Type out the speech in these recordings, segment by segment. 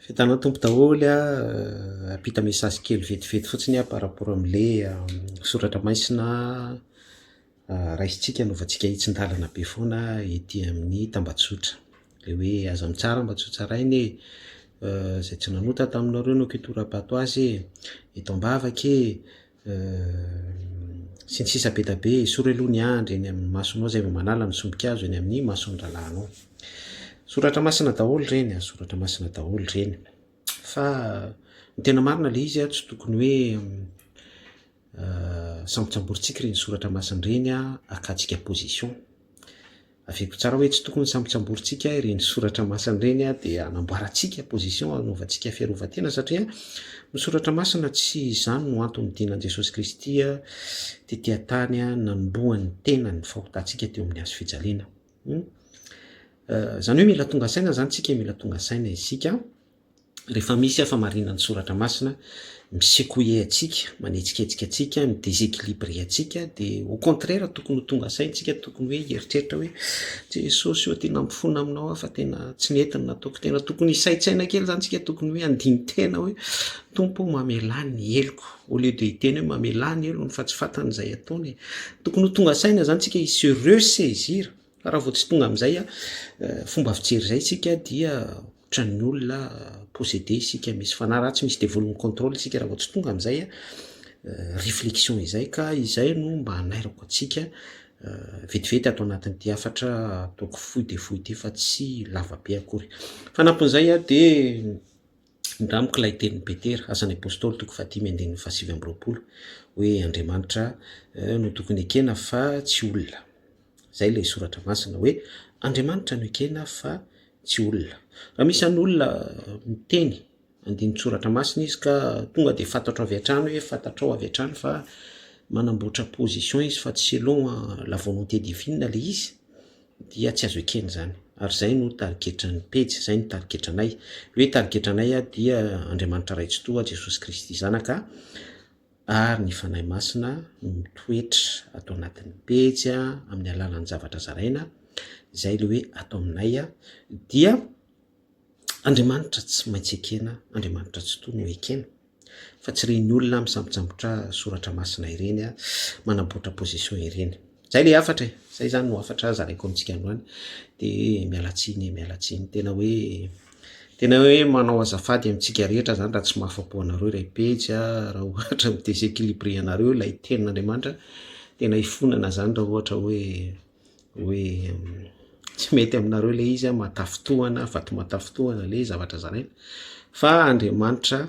Fiadanana Tompo daholo a, hampita message kely vetivety fotsiny aho par rapport amle soratra masina raisintsika anaovantsika hitsin-dalana be foana ety amin'ny tambajotra. Le hoe aza mitsara mba tsy ho tsaraina e, zay tsy nanota taminareo no akoitora-bato azy e, eto am-bavaka e, sy ny sisa be da be, esory aloha ny andry eny amin'ny masonao zay vao manala ny sombin-kazo eny amin'ny mason'ny rahalahinao. Soratra masina daholo ireny a, soratra masina daholo ireny. Fa ny tena marina le izy a, tsy tokony hoe sambotsamborintsika ireny soratra masina ireny a, hakantsika position. Averiko tsara hoe tsy tokony sambotsamborintsika ireny soratra masina ireny dia hanamboarantsika position, hanaovantsika fiarovan-tena satria ny soratra masina tsy izany no antony nidinan'i Jesosy Kristy tety an-tany nanombohany ny tenany ny fahotantsika teo amin'ny hazo fijaliana. Izany hoe mila tonga saina izany tsika, mila tonga saina isika. Rehefa misy famarinan'ny soratra masina mi-secouer antsika, manetsiketsika antsika, mi-desequilibrer antsika dia au contraire tokony ho tonga saina isika, tokony hoe hieritreritra hoe Jesosy ô tena mifona aminao aho fa tena tsy nety ny nataoko, tena tokony hisaintsaina kely zany isika, tokony hoe handini-tena hoe Tompo ô mamelà ny heloko, au lieu de hiteny hoe mamelà ny helony fa tsy fantany izay ataony e. Tokony ho tonga saina zany isika hi-se ressaisir, fa raha vao tsy tonga amin'izay fomba fijery izay isika dia Ohatran'ny olona possédé isika, misy fanahy ratsy, misy devoly mi-contrôle isika raha vao tsy tonga amin'izay réflexion izay ka izay no mba hanairako antsika vetivety ato anatin'ity hafatra ataoko fohy dia fohy ity fa tsy lava be akory. Fanampin'izay dia indramiko ilay tenin'i Petera, Asan'ny Apôstôly toko fahadimy andininy faha-29 hoe Andriamanitra no tokony ekena fa tsy olona. Izay ilay soratra masina hoe Andriamanitra no ekena fa tsy olona. Raha misy any olona miteny andinin-tsoratra masina izy ka tonga dia fantatro avy hatrany hoe fantatrao avy hatrany fa manamboatra position izy fa tsy selon la volonté divine le izy dia tsy azo ekena izany. Ary izay no tarigetran'ny pejy, izay no tarigetranay. Hoe tarigetranay dia Andriamanitra Ray Tsitoha, Jesosy Kristy Zanaka. Ary ny Fanahy Masina no mitoetra ato anatin'ny pejy amin'ny alalan'ny zavatra zaraina, izay ilay hoe ato aminay dia Andriamanitra tsy maintsy ekena, Andriamanitra Tsitoha no ekena, fa tsy ireny olona misambontsambotra soratra masina ireny, manamboatra position ireny. Zay le hafatra e! Zay zany no hafatra zaraiko amintsika androany de miala tsiny e, miala tsiny tena hoe tena hoe manao azafady amintsika rehetra zany raha tsy mahafapo anareo ilay pejy a, raha ohatra mi-desequilibrer anareo ilay tenin'Andriamanitra, tena hifonana zany raha ohatra hoe hoe tsy mety aminareo ilay izy a, mahatafintohana, vato mahatafintohana le zavatra zaraina fa Andriamanitra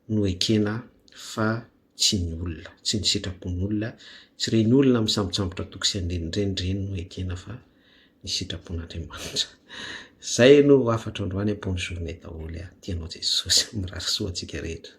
no ekena fa tsy ny olona, tsy ny sitrapon'olona, tsy ireny olona misambotsambotra toko sy andininy ireny, ireny no ekena fa ny sitrapon'Andriamanitra. Zay no hafatra androany, bonne journée daholo a, tia anao Jesosy, mirary soa antsika rehetra.